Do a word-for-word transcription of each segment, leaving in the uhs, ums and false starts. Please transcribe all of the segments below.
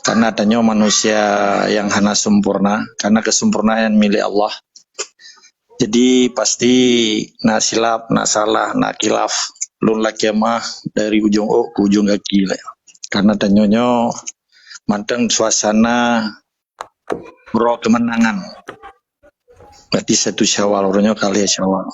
Karena tanyoe manusia nyang hana sempurna, karena kesempurnaan milik Allah. Jadi pasti na silap, na salah, na khilaf. Lôn lakée meu'ah dari ujong ôk keu ujong gaki lé. Karena tanyoe nyoe mantong suasana uroe keumeunangan. Berarti satu Syawal, uroe nyoe ka lhée Syawal.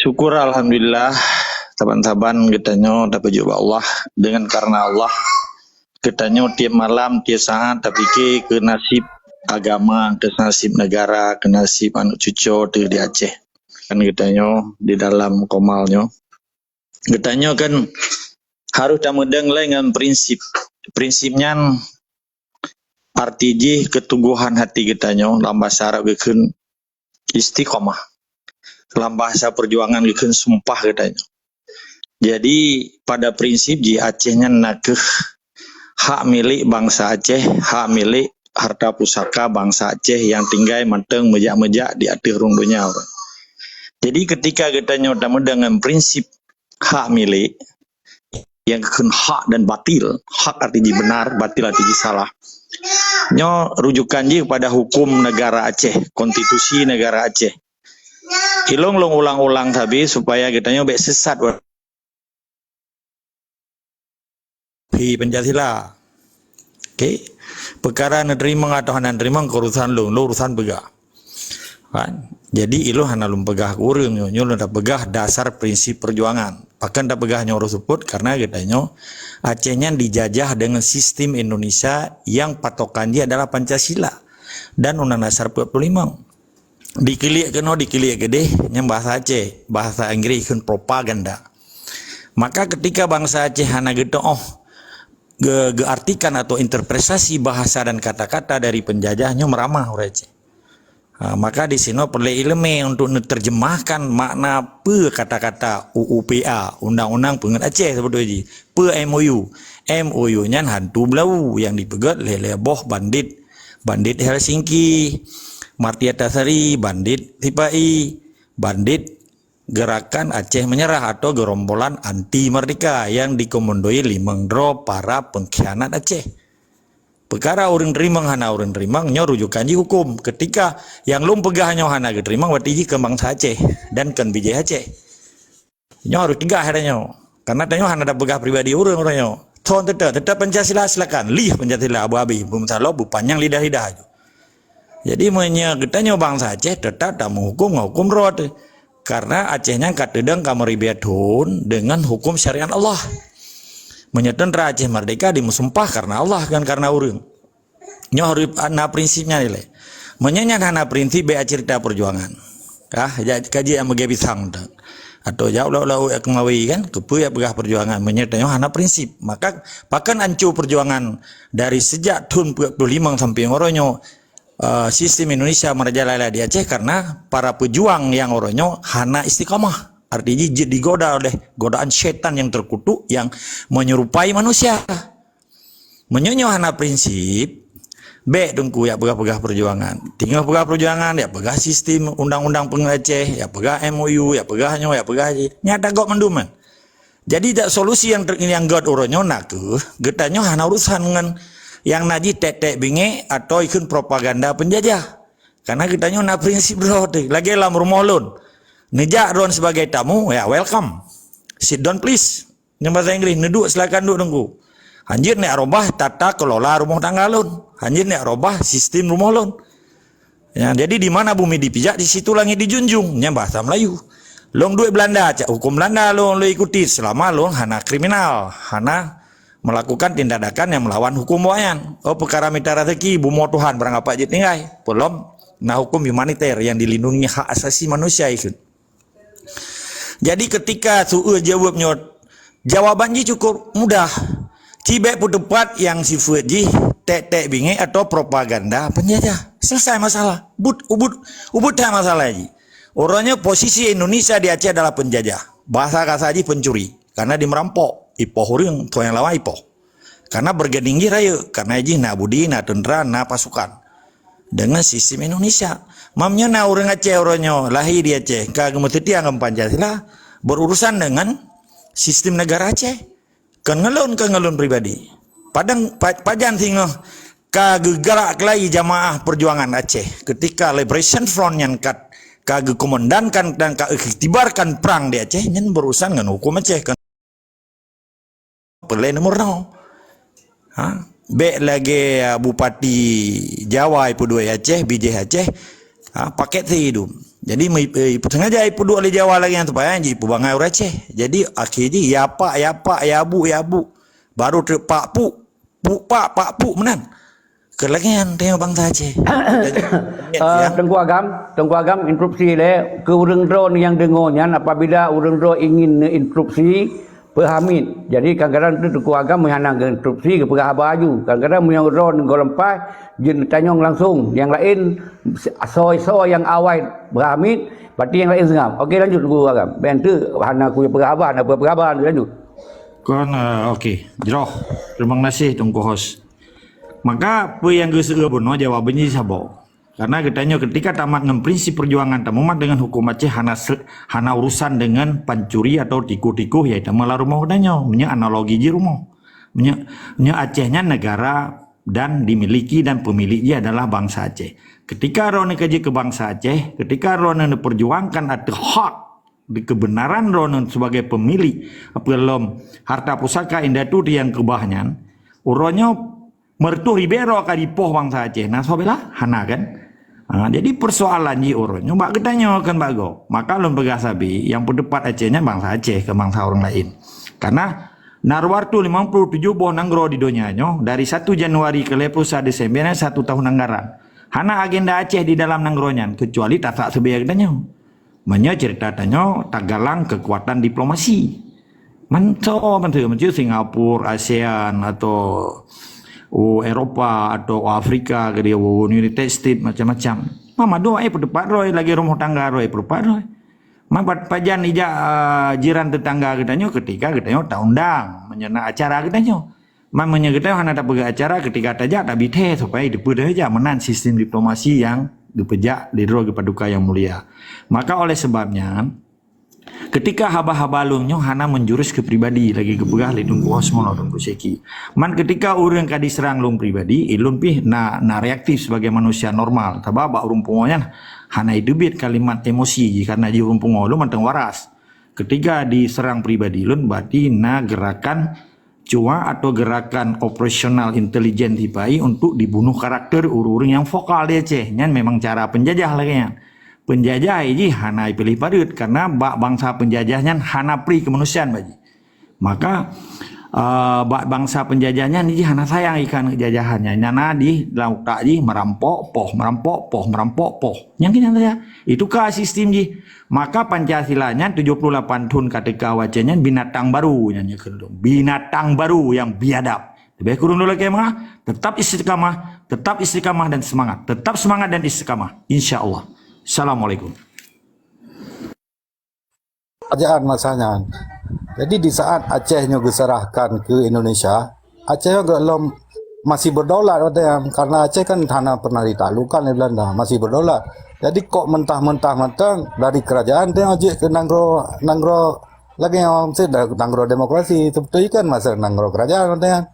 Syukur alhamdulillah, saban-saban geutanyoe tapeujeuet bak Allah. Dengan karena Allah, geutanyoe tiep malam, tiep saat tapike keu nasib agama, keu nasib negara, keu nasib aneuk cucoe teuh di Aceh. Kan geutanyoe di dalam komal nyoe. Geutanyoe kan harôh tameudeueng lé ngon prinsip. Prinsip nyan arti jih ketungguhan hati geutanyoe, lam bahasa Arab geukheun istiqomah. Lam bahasa perjuangan geukheun sumpah geutanyoe. Jadi, pada prinsip jih Aceh nyan nakeuh hak milék bansa Aceh, hak milék harta pusaka bansa Aceh nyang tinggai mantong meujak-meujak di ateueh rhueng donya. Jadi, ketika geutanyoe tameudeueng ngon prinsip hak milék, nyang geukheun hak dan batil, hak arti jih benar, batil arti jih salah. Nyoe rujukan jih pada hukum negara Aceh, konstitusi negara Aceh. Ilôn lôn ulang-ulang sabe supaya geutanyoe bék sesat hi Pancasila. Okey. Peukara neuteurimong atawa hana neuteurimong keu urusan lôn, lôn urusan peugah. Kan? Jadi ilôn hana lôn peugah keu ureuëng nyoe, nyoe lôn tapeugah dasar prinsip perjuangan. Pakon tapeugah nyoe roh seupôt, karena geutanyoe Aceh nyan dijajah dengan sistem Indonesia yang patokan jih adalah Pancasila dan Undang Dasar empat puluh lima. Dikiliek keunoe, dikiliek keudeh, nyang bahasa Aceh, bahasa Inggris kheun propaganda. Maka ketika bangsa Aceh hana geuteuoh ge-, geuartikan atau interpretasi bahasa dan kata-kata dari penjajah, nyoe meuramah ureuëng Aceh. Ha, maka di sinoe peureulée ileumé untuk neuterjemahkan makna peue kata-kata U U P A, Undang-Undang Peungeut Aceh sebetul jih. Peue M O U? M O U nyan hantu beulawu nyang dipeugét lé lhée boh bandit. Bandit Helsinki, Martia Tasari, bandit Sipai, bandit Gerakan Aceh Menyerah atau gerombolan anti merdeka yang dikomandoi limong droe para pengkhianat Aceh. Peukara ureuëng teurimong hana ureuëng teurimong, nyoe rujukan jih huköm. Ketika nyang lôn peugah nyoe hana geuteurimong, berarti jih keu bansa Aceh dan keu bijéh Aceh. Nyoe harôh teugah tanyoe. Karena tanyoe hana tapeugah pribadi ureuëng, ureuëng nyoe. Thon teutap, teutap Pancasila silakan. Lih Pancasila abu-abi, beumeusalah beupanyang lidah-lidah aju. Jadi meunyoe geutanyoe bansa Aceh teutap tameuhuköm ngon huköm droe teuh. Karena Aceh nyan ka teudong ka meuribée thon deungon huköm syariat Allah. Meunyoe teuntra Aceh merdeka dimeusumpah karena Allah, bukan karena ureuëng. Nyoe harôh na prinsip nyan ilée. Meunyoe nyan hana prinsip, bék cerita perjuangan. Ah, ja-, kaji nyang meugée pisang tu. Atau jak ulah-ulah uek keumawi kan, keupeue jak peugah perjuangan. Meunyoe tanyoe hana prinsip, maka pakon anco perjuangan dari sejak thon empat puluh lima sampai uroe nyoe, eh, sistem Indonesia merajalela di Aceh karena para pejuang nyang uroe nyoe hana istiqamah. Arti jih jeuet digoda oleh godaan syaitan yang terkutuk yang menyerupai manusia. Meunyoe nyoe hana prinsip, bék teungku jak peugah-peugah perjuangan. Teungoh peugah perjuangan, jak peugah sistem undang-undang peungeut Aceh, jak peugah M O U, jak peugah nyoe, jak peugah jih. Nyan tagob mandum kan. Jadi, dak solusi nyang ter-, nyang gét uroe nyoe nakeuh, geutanyoe hana urusan ngon nyang na jih tek-tek bingék atau ikheun propaganda penjajah. Karena geutanyoe na prinsip droe teuh. Lagée lam rumoh lôn. Neujak droen sebagai tamu, ya welcome. Sit down please. Nyang bahasa Inggris, neuduek silakan duek teungku. Hanjeuet neuk robah tata kelola rumoh tangga lôn. Hanjeuet neuk robah sistem rumoh lôn. Ya, jadi di mana bumi dipijak, di situ langit dijunjung. Nyan bahasa Melayu. Lôn duek Belanda, cak huköm Belanda lôn, lôn ikuti selama lôn hana kriminal, hana melakukan tindakan yang melawan huköm awaknyan. Oh, peukara mita raseuki, bumoe Tuhan barang apat jeuet tinggai. Peulom na huköm humaniter yang dilindungi hak asasi manusia ikheun. Jadi ketika su-, eu, jaweueb nyoe, jawaban jih cukup mudah. Ci bék peuteupat nyang sifeuet jih tek-tek bingék atau propaganda penjajah. Selesai masalah. But, ubut, ubut that masalah jih. Uroe nyoe posisi Indonesia di Aceh adalah penjajah. Bahasa kasa jih pencuri. Karena dimerampok. Ipoh ureuëng, toh nyang lawan ipoh. Karena bergening jih rayeuk, karena jih na budi, na teuntra, na pasukan. Dengan sistem Indonesia. Mam nyoe na ureuëng Aceh uroe nyoe, lahé di Aceh, ka geumeuseutia ngon Pancasila, berurusan dengan sistem negara Aceh. Kon ngon lôn, kon ngon lôn pribadi. Padang pa-, pajan singoh ka geugarak keulai jamaah perjuangan Aceh. Ketika Liberation Front nyan ka, ka geukomandankan dan ka geuiktibarkan prang di Aceh, nyan berurusan ngon huköm Aceh. Kon peureulée nomor nol. Ha? Bék lagée, ah, bupati Jawa ipeuduek Aceh, bijéh Aceh, ha, paket si idum. Jadi, me-, eh, sengaja ipeuduek lé Jawa lagée nyan supaya jipeubangai ureuëng Aceh. Jadi, akhé jih, ya pak, ya pak, ya bu, ya bu. Baru teuk pak puk, puk pak, pak puk meunan. Keu lagée nyan teuh bansa Aceh. Eh, Teungku Agam, Teungku Agam, interupsi lé, keu ureuëng droe nyang deungoe nyan, apabila ureuëng droe ingin neu-interupsi, peuhami. Jadi, kadang-kadang tu Teungku Agam meuhana geuinterupsi, geupeugah haba aju. Kadang-kadang meunyoe droe goh leupah, jeuet tanyong langsung. Nyang laén, soe-soe nyang awai peuhami, berarti nyang laén seungab. Okey, lanjut Teungku Agam. Ben tu hana kupeugah haba, hana peugah haba, lanjut. Kon, eh, okey. Jroh. Terima kasih, Teungku Hos. Maka, peue nyang geuseuôt bunoe jawaban jih saboh. Karena geutanyoe ketika tamat ngon prinsip perjuangan tamumat dengan huköm Aceh hana se-, hana urusan dengan pancuri atau tikoh-tikoh nyang tameulak rumoh geutanyoe. Meunyoe analogi jih rumoh. Meunyoe, meunyoe Aceh nyan negara dan dimiliki dan pemilik jih adalah bangsa Aceh. Ketika droeneuh ka jeuet keu bangsa Aceh, ketika droeneuh neuperjuangkan ateueh hak di kebenaran droeneuh sebagai pemilik, apa lom harta pusaka indatu nyang keubah nyan, uroe nyoe meureutoh ribée droe ka jipoh bangsa Aceh. Na soe bela? Hana kan? Ha, jadi persoalan jih uroe nyoe bak geutanyoe kan bak gob. Maka lôn peugah sabe, nyang peuteupat Aceh nyan bangsa Aceh, kon bangsa ureuëng laén. Karena na rot limong puluh tujoh boh nanggroe di donya nyoe, dari satu Januari keu lhée puluh sa Desember nyan satu tahun anggaran. Hana agenda Aceh di dalam nanggroe nyan, kecuali tasak seubie geutanyoe. Meunyoe cerita tanyoe tagalang keukuatan diplomasi. Manso, manso, manso Singapura, ASEAN, atau, oh, Eropa, atau Afrika, ke dia, oh, United States, macam-macam. Mama doa, eh, peuteupat droe, lagée rumoh tangga droe, peuteupat droe. Ma pat-, pajan ijak, ah, jiran tetangga geutanyoe ketika geutanyoe taundang, meunyoe na acara geutanyoe. Man meunyoe geutanyoe hana tapeugah acara, ketika tajak tabi thée supaya teupeue jak meunan sistem diplomasi nyang geupeujak lé droe geupaduka nyang mulia. Maka oleh sebab nyan, ketika haba-haba lôn nyoe hana menjurus ke pribadi lagée geupeugah lé Teungku Hos meunoe Teungku Syeki. Man ketika ureuëng ka diserang lôn pribadi, eh, lôn pih na, na reaktif sebagai manusia normal. Sabab bak ureuëng pungo nyan hana iteubiet kalimat emosi jih karena jih ureuëng pungo lôn mantong waras. Ketika diserang pribadi lôn, berarti na gerakan cuak atau gerakan operasional intelijen sipai untuk dibunuh karakter ureuëng-ureuëng nyang vokal di Aceh. Nyan memang cara penjajah lagée nyan. Penjajah jih hana ipiléh padeuet karena bak bangsa penjajah nyan hana pri kemanusiaan bak jih. Maka, eh, bak bangsa penjajah nyan jih hana sayang ikan jajahan nyan. Nyang na di dalam utak jih merampok poh, merampok poh, merampok poh. Nyang keunan saja. Itu ka sistem jih. Maka Pancasila nyan tujuh puluh lapan thon ka teuka watée nyan binatang baru nyan nyoe keudroe. Binatang baru nyang biadab. Leubeh kureueng dua lakée mah, tetap istiqamah, tetap istiqamah dan semangat. Tetap semangat dan istiqamah. Insya Allah. Assalamualaikum. Kerajaan masa nyan. Jadi di saat Aceh nyoe geuserahkan ke Indonesia, Aceh nyoe geuh lom masih berdaulat watée nyan, karena Aceh kan hana pernah ditaklukkan oleh Belanda, masih berdaulat. Jadi kok mentah-mentah mantong dari kerajaan teuh jeuet ke nanggroe, nanggroe lagée nyoe mesti nanggroe demokrasi, sebetul kan masa nanggroe kerajaan watée nyan.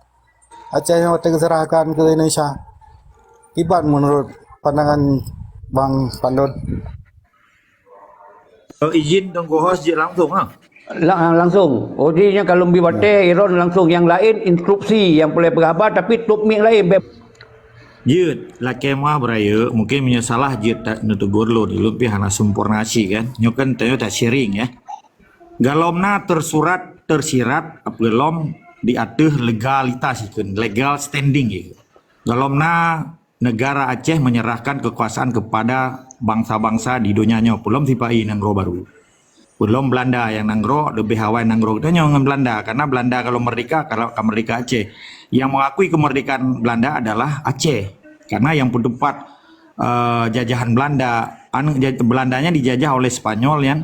Aceh nyoe watée geuserahkan ke Indonesia. Kiban menurut pandangan Bang Pandon? Oh, izin Teungku Hos jeuet langsung, ha? Lang-, langsung. Oh, jadi nyan kalau bi watée Iron langsung nyang laén instruksi nyang peureulée peugah haba, tapi top mic laén. Jeuet, lakée meuah beurayeuk, mungkin meunyoe salah jeuet ta-, neutegur lôn, lôn pih hana sempurna cit kan. Nyoe kan tanyoe ta-sharing ya. Galom na tersurat, tersirat, apa lom di ateueh legalitas ikeu, legal standing ikeu. Galom na negara Aceh menyerahkan kekuasaan kepada bangsa-bangsa di donya nyoe, peulom sipai nanggroe baru. Peulom Belanda nyang nanggroe, leubeh awai nanggroe geutanyoe ngon Belanda. Karena Belanda kalau merdeka, kalau ka merdeka Aceh. Yang mengakui kemerdekaan Belanda adalah Aceh. Karena yang peuteupat, eh, jajahan Belanda, anu, ja-, Belanda nyan dijajah oleh Spanyol nyan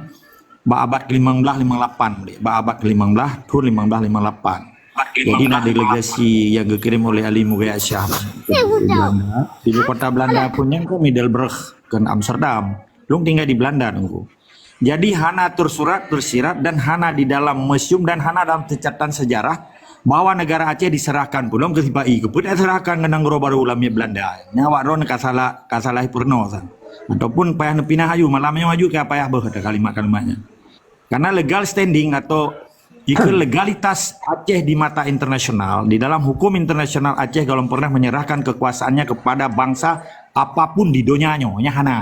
bak abad ke-lima belas lima lapan, bak abad ke-lima belas, thon lima belas lima lapan. Jadi na delegasi yang geukirém oleh Ali Mughayat Shah ke Belanda, ibu kota Belanda pun nyan ke Middelburg, ke Amsterdam. Lôn tinggai di Belanda nunggu. Jadi hana tersurat, tersirat dan hana di dalam museum dan hana dalam catatan sejarah bahwa negara Aceh diserahkan, belum ke sipai, keupeue diserahkan ke nanggroe barô lam miet Belanda. Nyan awak droen ka salah, ka salah peurunoe sang. Ataupun payah neupinah aju, malam nyoe aju ka payah beuh ada kalimat-kalimat nyan. Karena legal standing atau jika legalitas Aceh di mata internasional, di dalam hukum internasional Aceh belum pernah menyerahkan kekuasaannya kepada bangsa apapun di donya nyoe, nyan hana.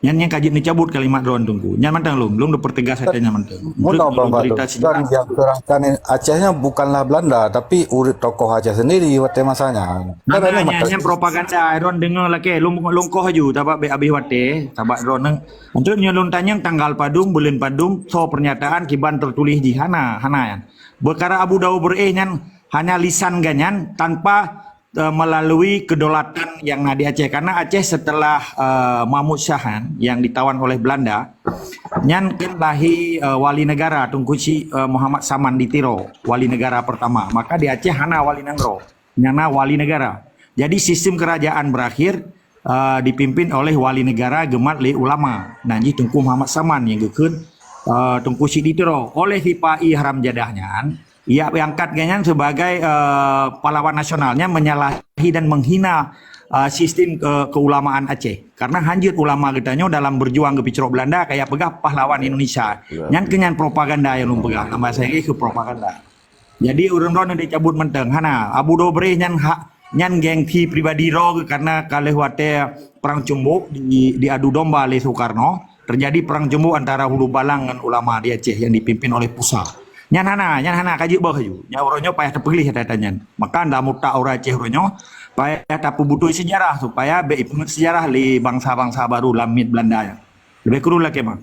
Nyan nyang ka jeuet neucabut kalimat droen Teungku. Nyan mantong lôn, lôn pertegas saja nyan mantong. Mula Bang Fadul, dan yang serahkan Aceh nyan bukanlah Belanda, tapi urip tokoh Aceh sendiri waktu masanya. Kan nyan propaganda, droen deungoe lakée, lôn lôn koh aju, tabak bek habis watée, tabak droen. Untuk nyoe lôn tanyong tanggal padum, buleuen padum, soe pernyataan kiban tertulis jih, hana, hana nyan. Beukara Abu Daud Beureueh nyan hanya lisan geuh nyan tanpa uh, melalui kedaulatan yang na di Aceh. Karena Aceh setelah uh, Mahmud Syah kan, yang ditawan oleh Belanda, nyan kan lahir uh, wali negara Teungku Chik uh, Muhammad Saman di Tiro, wali negara pertama. Maka di Aceh hana wali nanggroe, nyang na wali negara. Jadi sistem kerajaan berakhir uh, dipimpin oleh wali negara geumat lé ulama. Nah, jih Teungku Muhammad Saman yang geukheun uh, Teungku Chik di Tiro oleh sipai haram jadah nyan, ia angkat geuh nyan sebagai uh, pahlawan nasional, nyan menyalahi dan menghina uh, sistem uh, keulamaan Aceh. Karena hanjeuet ulama geutanyoe dalam berjuang geupicrok Belanda kaya peugah pahlawan Indonesia. Nyan keuh nyan propaganda yang lôn peugah. Nama saya ke propaganda. Jadi ureuëng droen dicabut mantong. Hana, Abu Daud Beureueh nyan hak, nyan gengsi pribadi droe karena ka lheueh watée perang Cumbok di, diadu domba lé Soekarno, terjadi perang Cumbok antara Hulubalang ngon ulama di Aceh yang dipimpin oleh Pusa. Nyan hana, nyan hana ka jeuet boh aju. Nyan uroe nyoe payah tapeugleh data nyan. Maka dalam utak ureuëng Aceh uroe nyoe payah tapeubutôi sejarah supaya bek ipeungeut sejarah lé bangsa-bangsa baru lam miet Belanda nyan. Lebih kurang lah kemah.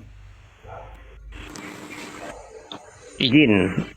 Izin.